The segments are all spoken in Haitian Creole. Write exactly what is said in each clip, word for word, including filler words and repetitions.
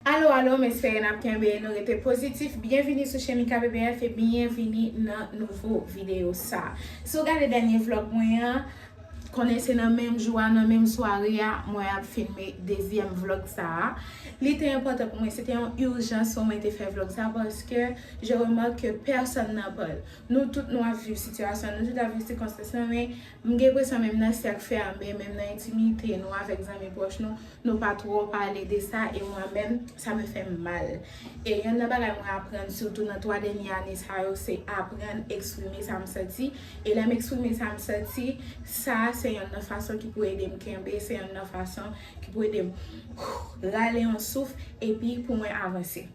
Alo, alo, m espere n ap kenbe, nou rete pozitif. Byenvini sou Shemika B B F e byenvini nan nouvo videyo sa. Si w gade dènye vlòg mwen an, konnen se nan menm jou a, nan menm sware a, mwen ap filme dezyèm vlòg sa a. Li te enpòtan pou mwen, se te yon ijans pou mwen te fè vlòg sa, paske je remarque que personne n'en parle. Nou tout nou ap viv sitiyasyon, nou tout ap viv sikonstans lan, men m gen enpresyon menm nan sèk fèmen, menm nan entimite nou avèk zanmi pwòch nou, nou pa twò pale de sa, e mwen menm, sa me fè mal. E yonn nan bagay mwen aprann, sitou nan twa dènye ane sa yo, se aprann eksprime sa m santi. E lè m eksprime sa m santi, sa se yonn nan fason ki pou ede m kenbe, se yonn nan fason ki pou ede m rale yon souf, epi pou mwen avanse.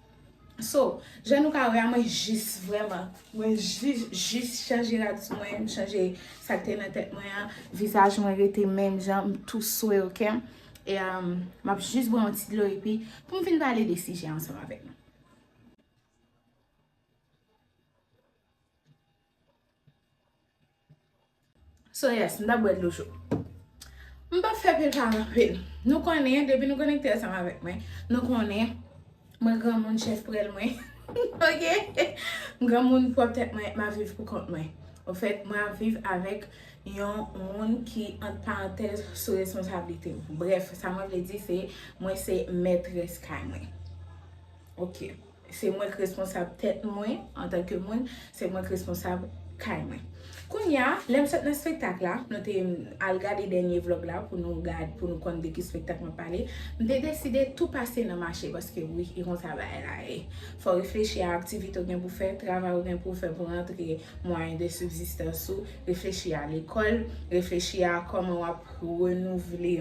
So, jan nou ka wè a, mwen jis vrèman, mwen jis, jis chanje rad sou mwen, m chanje sa k te nan tèt mwen an, vizaj mwen rete menm jan, m tou swe, oke? E um, m ap jis bwè yon ti dlo epi pou m vin pale de sijè ansanm avèk nou. So yes, m t ap bwè dlo cho. M p ap fè pil pale anpil. Nou konnen, depi nou konekte ansanm avèk mwen, nou konnen mwen granmoun chèf prèl mwen. Oke? M granmoun pwòp tèt mwen, m ap viv pou kont mwen. Anfèt, mwen ap viv avèk yon moun ki, ant parantèz, sou responsablite m. Brèf, sa mwen vle di se, mwen se mètrès kay mwen. Oke. Se mwen k responsab tèt mwen, antanke moun, se mwen k responsab kay mwen. Kounye a, lè m sot nan espektak la, nou te al gade dènye vlòg la pou nou gad, pou nou konn de ki espektak m ap pale, m te deside tou pase nan mache, paske wi, e konsa bagay la ye. Fò w reflechi a aktivite w gen pou fè, travay w gen pou fè pou rantre, mwayen de sibzistans ou, reflechi a lekòl, reflechi a kòman w ap renouvle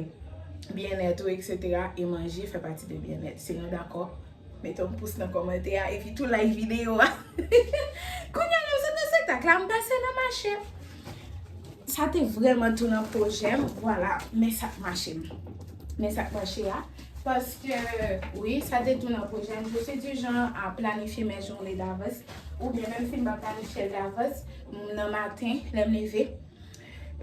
byennèt ou, etsetera. E manje fè pati de byennèt. Si nou dakò, mete yon pous nan kòmantè a, epi tou like videyo a. Kounye a, lè m sot nan espektak la, m pase nan mache. Sa te vrèman tou nan pwojè m, vwala, men sa k mache m. Men sa k mache a. Paske, wi, sa te tou nan pwojè m. Je suis du genre à planifier mes journées d'avance. Oubyen menm si m pa planifye l davans, m nan maten, lè m leve,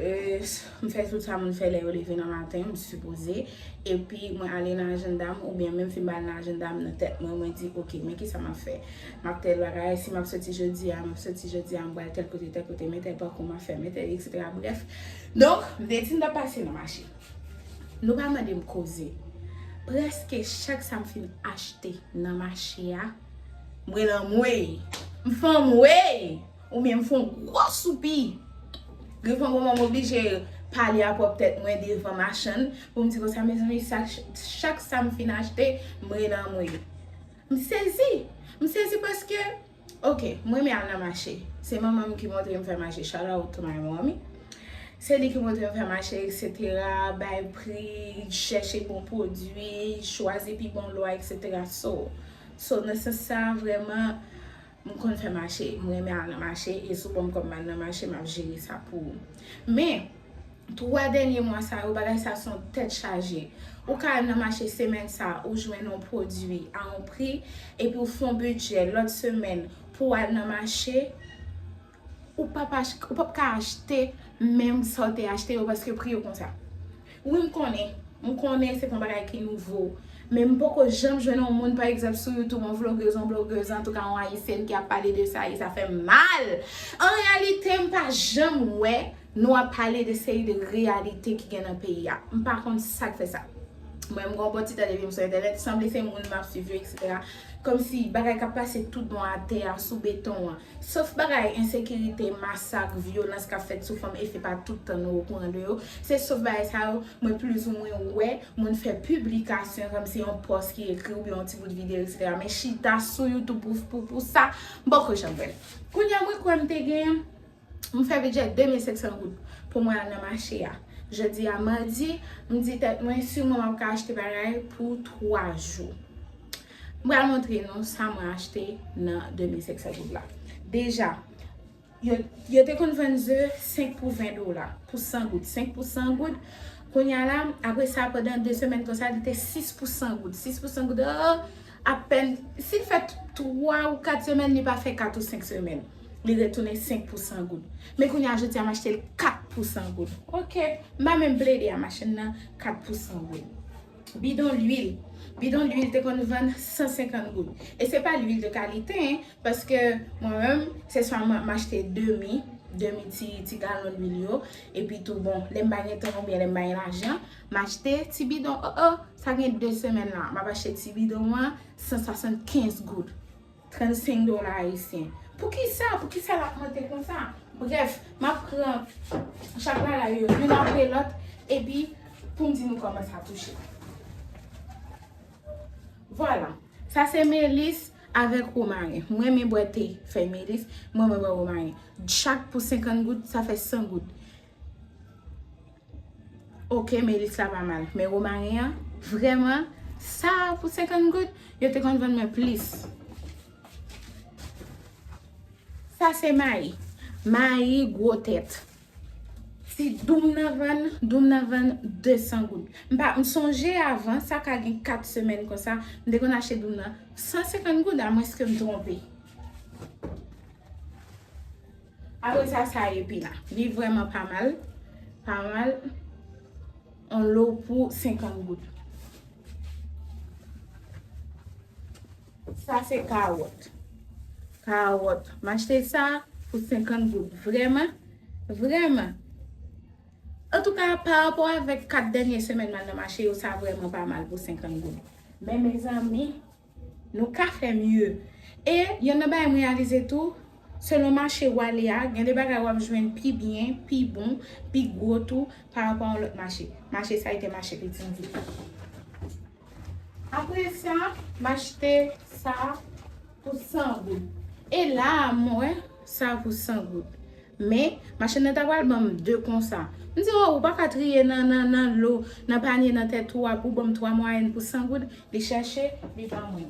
euh, m fè tout sa moun fè lè yo leve nan maten, m sipoze. Epi mwen ale nan ajanda m, oubyen menm si m pa al nan ajanda m, nan tèt mwen, mwen di, oke, men kisa m ap fè? M ap tèl bagay, si m ap soti jodi a, m ap soti jodi a, m pral tèl kote, tèl kote, men tèl pakou m ap fè, men tèl, etsetera. Brèf. Donk, m te di m t ap pase nan mache. Nou pa mande m koze. Prèske chak sa m fin achte nan mache a, m rele anmwey. M fè anmwey! Oubyen m fè yon gwo soupi. Gen fwa moman m oblije pale a pwòp tèt mwen devan machann pou m di konsa, mezanmi, sa, chak sa m fin achte, m rele anmwey. M sezi. M sezi paske, oke, m renmen al nan mache. Se manman m ki montre m fè mache. Shout out to my mommy. Se li ki montre m fè mache, etsetera, bay pri, chèche bon pwodui, chwazi pi bon lwa, etsetera. So, so, nan sans sa, vrèman, m konn fè mache, m renmen al nan mache, e sou bon m kòm m al nan mache, m ap jere sa pou ou. Men, twa dènye mwa sa yo, bagay sa se yon tèt chaje. Ou ka al nan mache semèn sa, ou jwenn yon pwodui a yon pri, epi ou fè yon bidjè lòt semèn pou w al nan mache, ou p ap ach-, ou p ap ka achte menm sa w te achte yo paske pri yo konsa. Wi, m konnen. M konnen se pa yon bagay ki nouvo. Men m poko janm jwenn yon moun, pa egzanp, sou YouTube, yon vlogèz, yon blogèz, antouka, yon ayisyèn ki ap pale de sa, e sa fè m mal. An reyalite, m pa janm wè nou ap pale de seri de reyalite ki gen nan peyi a. M pa konn sa k fè sa. Mwen, m gen yon bon ti tan depi m sou entènèt, sanble se moun m ap swiv yo, etsetera. Kòmsi bagay k ap pase tout bon atè a, sou beton an. Sof bagay ensekirite, masak, vyolans k ap fèt sou fanm, e se pa tout tan nou okouran de yo. Se sof bagay sa yo, mwen plizoumwen wè moun fè piblikasyon, kòmsi yon pòs ki ekri oubyen yon ti bout videyo, etsetera. Men chita sou YouTube pou, pou, pou sa, m poko janm wè l. Kounye a, mwen kwè m te gen, m fè bidjè de mil senk san goud pou mwen al nan mache a. Jodi a madi, m di tèt mwen, siman m ap ka achte bagay pou twa jou. M pral montre nou sa mwen achte nan de mil senk san goud la. Deja, yo, yo te konn vann ze senk pou ven dola, pou san goud, senk pou san goud. Kounye a la, apre sa, pandan de semèn konsa, li te sis pou san goud. Sis pou san goud, oh, apèn, si l fè t-, twa ou kat semèn, li pa fè kat ou senk semèn. Li retounen senk pou san goud. Men kounye a, jodi a, m achte l kat pou san goud. Oke, m pa menm plede a machin nan, kat pou san goud. Bidon lwil. Bidon lwil te konn vann san senkant goud. E se pa lwil de kalite, en, paske mwen menm, se swa m, m achte demi, demi ti, ti galon lwil yo, epi tou bon, lè m pa gen tan oubyen lè m pa gen lajan, m achte ti bidon, o, o, sa gen de semèn la, m ap achte ti bidon an, san swasannkenz goud. Trannsenk dola ayisyen. Poukisa? Poukisa l ap monte konsa? Brèf, m ap pran chak bagay yo, youn apre lòt, epi pou m di nou kòman sa touche. Vwala. Sa se melis avèk womaren. Mwen renmen bwè te fèy melis, mwen renmen bwè womaren. Chak pou senkant goud, sa fè san goud. Ok, melis la pa mal. Men womaren an, vrèman, sa pou senkant goud, yo te konn vann mwen plis. Sa se mayi. Mayi gwo tèt. Si doum nan vann, doum nan vann de san goud. M pa, m sonje avan, sa ka gen kat semèn konsa, m te konn achte doum nan san senkant goud, amwenske m twonpe. Apre sa, sa epi la. Li vrèman pa mal. Pa mal. On lo pou senkant goud. Sa se kawòt. Kawòt. M achte sa pou senkant goud. Vrèman, vrèman. Antouka, pa rapò avèk kat dènye semèn m al nan mache yo, sa vrèman pa mal pou senkant goud. Men, mezanmi, nou ka fè mye. E, yonn nan bagay m reyalize tou, selon mache w ale a, gen de bagay w ap jwenn pi byen, pi bon, pi gwo tou, pa rapò a yon lòt mache. Mache sa a, se te mache Petyonvil. Apre sa, m achte sa pou san goud. E la a, m wè sa pou san goud. Men, machann nan ta pral ban m de konsa. M di, "O, ou pa ka triye nan, nan, nan lo, nan panye nan tèt ou a pou ban m twa mwayèn pou san goud?" Li chèche, li ban mwen.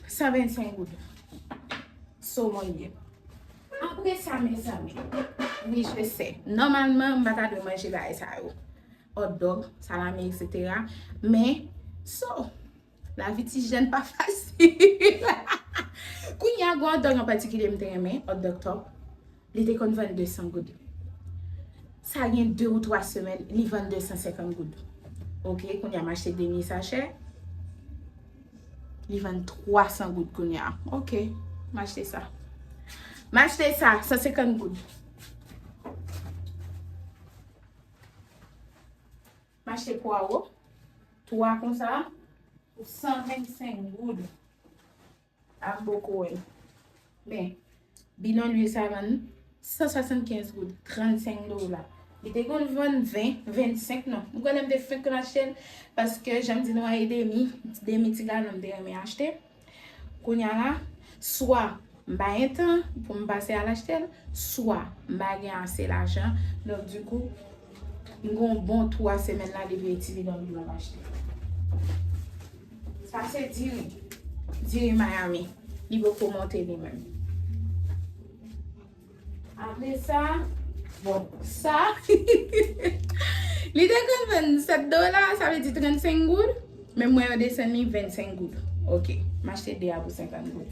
San vennsenk goud. So mwen ye. Apre sa, mezanmi, wi, je sais. Nòmalman, m pa ta dwe manje bagay sa yo. Hot dog, salami, et cetera. Men, so, lavi ti jèn pa fasil. Kounye a, gen hot dog an patikilye m te renmen, hot dog top. Li te konn vann de san goud. Sa gen de ou twa semèn, li vann de san senkant goud. Ok, kounye a m achte demi sachè. Li vann twa san goud kounye a. Ok, m achte sa. M achte sa, san senkant goud. M achte pwawo. Twa konsa, pou san vennsenk goud. A m poko wè l. Men, bidon lwil sa vann san swasannkenz goud, trannsenk dola. Li te konn vann ven, vennsenk non. M kwè lè m te fenk konn achte l, paske jan m di nou a, e demi, demi ti galon m te renmen achte. Kounye a la, swa m pa gen tan pou m pase al achte l, swa m pa gen ase lajan. Donk, dikou, m gon bon twa semèn la depi ti bidon lwil m ap achte. Sa se diri. Diri Miami. Li poko monte li menm. Apre sa, bon, sa, li te konn vann sèt dola, sa vle di trannsenk goud, men mwen yo desann li vennsenk goud. Ok, m achte de a pou senkant goud.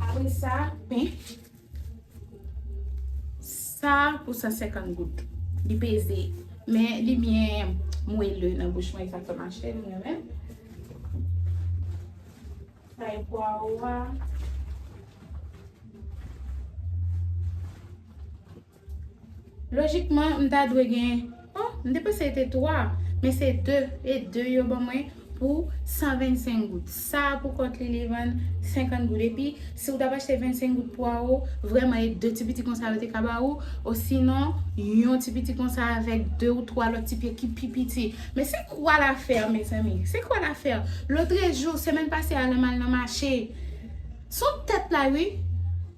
Apre sa, pen. Sa pou san senkant goud. Li peze, men li byen mwele nan bouch mwen, sa fè m achte l mwen menm. Sa e pwawo a. Lojikman, m ta dwe gen, o, m te panse se te twa, men se de, e de yo ban mwen pou san vennsenk goud. Sa pou kont li, li vann senkant goud. Epi, si w t ap achte vennsenk goud pwawo, vrèman, e de ti piti konsa yo te ka ba ou, osinon, yon ti piti konsa avèk de ou twa lòt ti pye ki pi piti. Men se kwa lafè, mezanmi? Se kwa lafè? Lotrejou, semèn pase a, lè m al nan mache, se yon tèt la, wi.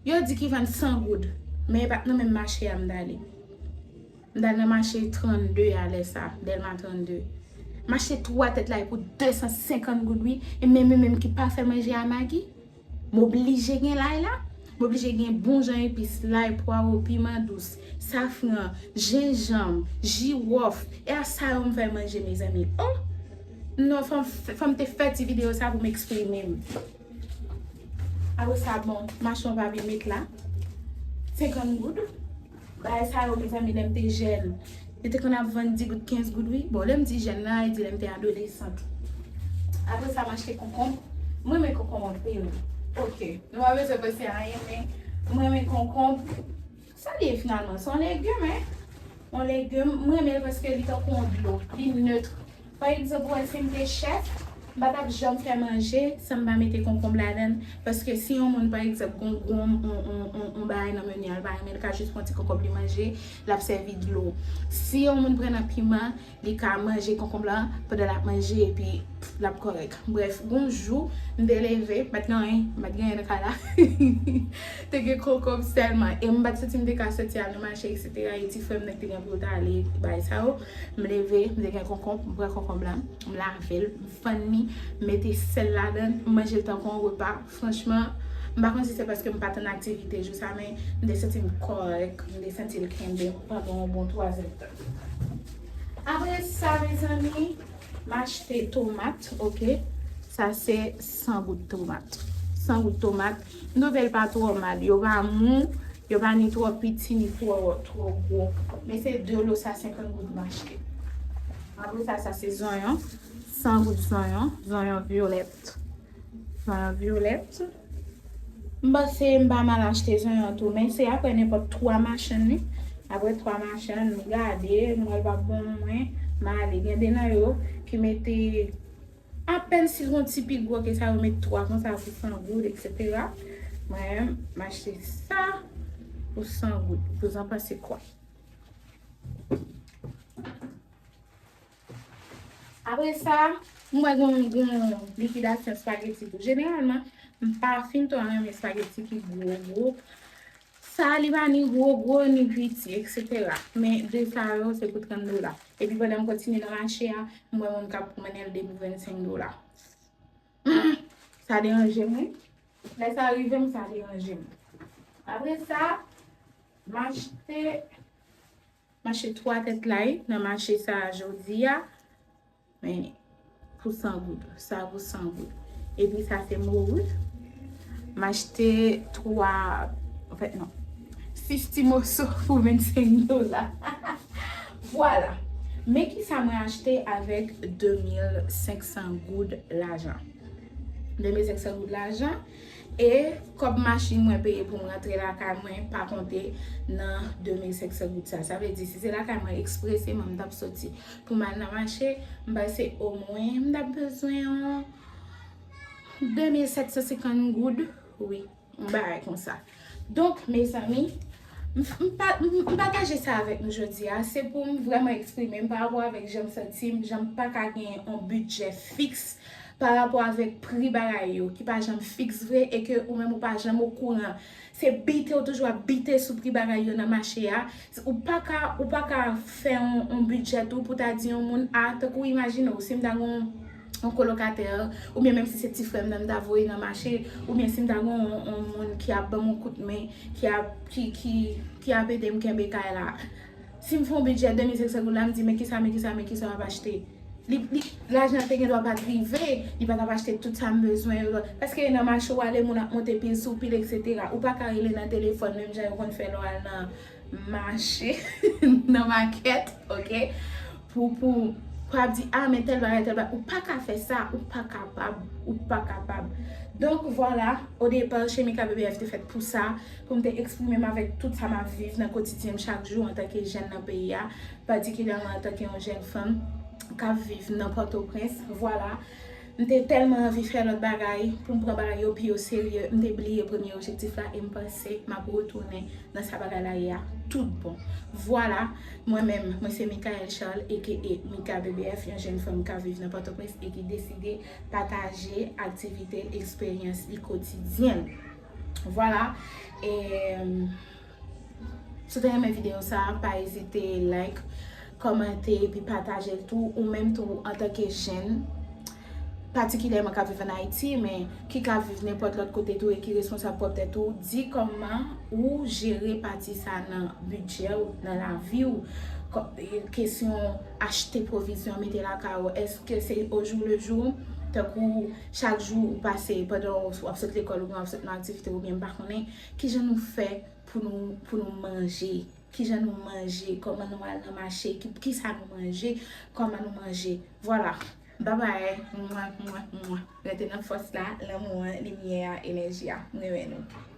Yo di ki vann san goud, men e pa t nan menm mache a m t ale. M t al nan mache trannde a lè sa, Dèlma trannde. M achte twa tèt lay pou de san senkant goud, wi. E men mwen menm ki pa fè manje a Magi, m oblije gen lay la. M oblije gen bon jan epis, lay, pwawo, piman dous, safran, jenjanm, jiwòf. E a sa yo m fè manje, mezanmi. O! Non, fò m fè, fò m te fè ti videyo sa pou m eksprime m. Apre sa, bon, machann pa vin met la. Senkant goud. Bagay sa yo, mezanmi, lè m te jèn, yo te konn ap vann dis goud, kenz goud, wi. Bon, lè m di jèn la, e di lè m te adolesant. Apre sa, m achte konkonb. Mwen renmen konkonb anpil. Ok. Nou pa bezwen panse anyen, men mwen renmen konkonb. Sa li ye finalman? Se yon legim, en. Yon legim. Mwen renmen l paske li tankou yon dlo. Li nèt. Pa egzanp, ou wè, si m te chèf, m pa t ap janm fè manje san m pa mete konkonb ladan l. Paske si yon moun, pa egzanp, gon, gon, on, on, on, on bagay nan meni a, l pa renmen, l ka jis pran ti konkonb li manje, l ap sèvi dlo. Si yon moun pran nan piman, li ka manje konkonb lan pandan l ap manje, epi l ap kòrèk. Brèf, gon jou, m te leve, m pa t gen anyen, m pa t gen anyen nan kay la. Te gen konkonb sèlman. E m pa t santi m te ka soti al nan mache, etsetera. E ti frè m nan ki te gen pou l ta ale bay sa yo. M leve, m te gen konkonb, m pran konkonb lan, m lave l, m fann li, m mete sèl ladan l, m manje l tankou yon repa. Franchman, m pa konn si se paske m pa t an aktivite jou sa, men m te santi m kòrèk, m te santi l kenbe m pandan yon bon twa zèdtan. Apre sa, mezanmi, m achte tomat, ok? Sa se san goud tomat. San goud tomat. M twouve l pa twò mal. Yo pa mou, yo pa ni twò piti, ni twò, twò gwo. Men se de lo sa senkant goud m achte. Apre sa, sa se zonyon. San goud zonyon. Zonyon vyolèt. Zonyon vyolèt. M panse m pa mal achte zonyon tou, men se apre nenpòt twa machann, wi. Apre twa machann, m gade, m wè l p ap bon mwen, m ale. Gen de nan yo ki mete apèn si l gon ti pi gwo ke sa, yo met twa konsa pou san goud, etsetera. Mwen menm, m achte sa pou san goud. Vous en pensez quoi? Apre sa, m wè gon, gon likidasyon espageti tou. Jeneralman, m pa fin twò renmen espageti ki gwo, gwo. Sa, li pa ni gwo, gwo, ni piti, etsetera. Men de sa yo, se pou trant dola. Epi pandan m kontinye nan mache a, m wè moun k ap pran l de pou vennsenk dola. Hmm, sa deranje m, wi. Lè sa rive m, sa deranje m. Apre sa, m achte, m achte twa tèt lay nan mache sa a jodi a. Men, pou san goud. Sa pou san goud. Epi sa se mori. M achte twa, anfèt, non. Sis ti moso pou vennsenk dola. Vwala. Men kisa mwen achte avèk de mil senk san goud lajan. De mil senk san goud lajan. E kòb machin mwen peye pou m rantre lakay mwen pa konte nan de mil senk san goud sa. Sa vle di, si se lakay mwen ekspreseman m t ap soti pou m al nan mache, m panse omwen m t ap bezwen yon de mil sèt san senkant goud. Wi, yon bagay konsa. Donk, mezanmi, m, m pa, m, m pataje sa avèk nou jodi a. Se pou m vrèman eksprime m pa rapò avèk jan m santi m, jan m pa ka gen yon bidjè fiks pa rapò avèk pri bagay yo, ki pa janm fiks vre, e ke ou menm ou pa janm okouran. Se bite, ou toujou ap bite sou pri bagay yo nan mache a. Ou pa ka, ou pa ka fè yon, yon bidjè tou pou ta di yon moun, a, tankou imajine w, si m ta gen yon, yon kolokatè, oubyen menm si se ti frè m nan m ta voye nan mache, oubyen si m ta gen yon, yon moun ki ap ban m yon kout men, ki ap, ki, ki, ki ap ede m kenbe kay la. Si m fè yon bidjè de mil senk san goud la, m di, men kisa, men kisa, men kisa w ap achte? Li, li, lajan te gen dwa pa t rive, li pa t ap achte tout sa m bezwen yo. Paske nan mache w ale, moun ap monte pil sou pil, etsetera. Ou pa ka rele nan telefòn, menm jan yo konn fè lè w al nan mache, nan makèt, ok? Pou, pou, pou ap di, a, men tèl bagay, tèl bagay. Ou pa ka fè sa, ou pa kapab, ou pa kapab. Donk, vwala, odepa, Chemika B B F te fèt pou sa, pou m te eksprime m avèk tout sa m ap viv nan kotidyen m chak jou antanke jèn nan peyi a, patikilyèman antanke yon jèn fanm k ap viv nan Pòtoprens. Vwala, m te tèlman anvi fè lòt bagay, pou m pran bagay yo pi o serye, m te bliye premye objektif la e m panse m ap retounen nan sa bagay la ye a tout bon. Vwala, mwen menm, mwen se Micaëlle Charles, aka Mika B B F, yon jèn fanm k ap viv nan Pòtoprens e ki deside pataje aktivite l, eksperyans li kotidyen l. Vwala, e, si w te renmen videyo sa a, pa ezite like, kòmante, epi pataje l tou, ou menm tou antanke jèn, patikilyèman k ap viv ann Ayiti, men ki ka viv nenpòt lòt kote tou e ki responsab pwòp tèt ou, di kòman ou jere pati sa nan bidjè w, nan lavi w. Kò-, e, kesyon achte pwovizyon, mete lakay ou, èske se o jou le jou, tankou chak jou ou pase, pandan w ap sot lekòl oubyen w ap sot nan aktivite oubyen m pa konnen, kijan nou fè pou nou, pou nou manje? kijan nou manje, kòman nou al nan mache, ki, kisa nou manje, kòman nou manje. Vwala. Babay. Mwa, mwa, mwa. Rete nan fòs la, lanmou an, limyè a, enèji a. M renmen nou.